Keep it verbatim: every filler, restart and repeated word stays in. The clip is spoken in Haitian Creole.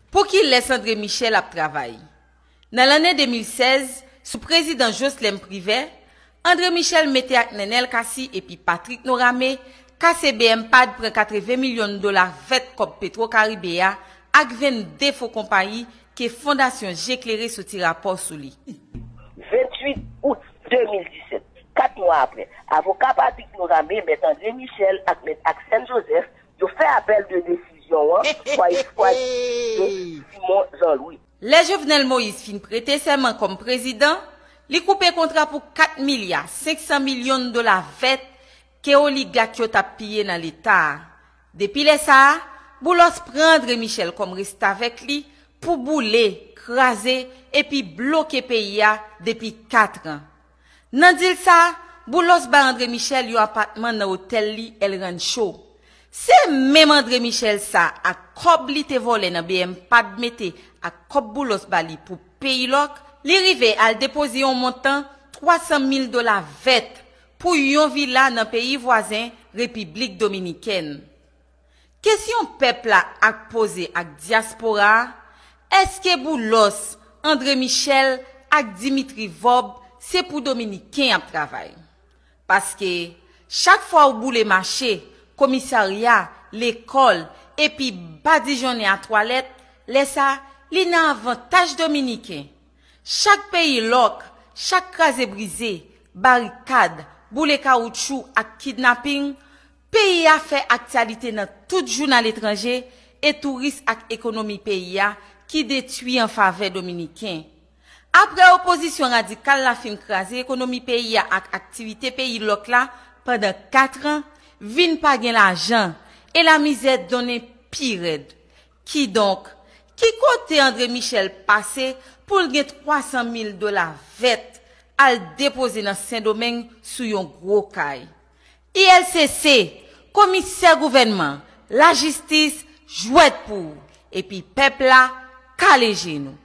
Pou kilès André Michel ap travay? Nan lannen de mil sèz, sou prezidan Joslèm Privè, André Michel mete ak Nenel Cassy epi Patrick Norame kase BMPAD pran katreven milyon dola vèt kòb Petwo Karibe a ak vennde fo konpayi ke Fondasyon Je Klere soti rapò sou li. Venntuit out de mil disèt, kat mwa apre, avoka Patrick Norame, Mèt André Michel ak Mèt Axène Joseph, yo fè apèl de desizyon an fwa fwa Simon Jean Louis. Lè Jovenel Moïse fin prete sèman kòm prezidan, li koupe kontra pou kat milya senk san milyon dola vèt ke oligak yo t ap piye nan Leta a. Depi lè sa a, Boulos pran André Michel kòm restavèk li pou boule, kraze epi bloke peyi a depi kat an. Nan dil sa, Boulos bay André Michel yon apatman nan otèl li El Rancho. Se menm André Michel sa ak kòb li te vòlè nan BMPAD mete ak kòb Boulos ba li pou peyi lòk, li rive al depoze yon montan twa san mil dola vèt pou yon vila nan peyi vwazen Repiblik Dominikèn. Kesyon pèp la ap poze ak dyaspora a, èske Boulos, André Michel ak Dimitri Vorbe se pou Dominiken y ap travay? Paske chak fwa ou boule mache, komisarya, lekòl epi badijonnen a twalèt, lè sa li nan avantaj Dominiken. Chak peyi lòk, chak kraze brize, barikad, boule kawoutchou ak kidnaping, peyi a fè aktyalite nan tout jounal etranje e touris ak ekonomi peyi a ki detwi an favè Dominiken. Apre opozisyon radikal la fin kraze ekonomi peyi a ak aktivite peyi lòk la pandan kat an, vin pa gen lajan e lamizè donnen pi rèd. Kidonk, ki kote André Michel pase pou l gen twa san mil dola vèt al depoze nan Sendomeng sou yon gwo kay? I L C C, komisè gouvènman, lajistis, jwèt pou ou, epi pèp la kale je nou.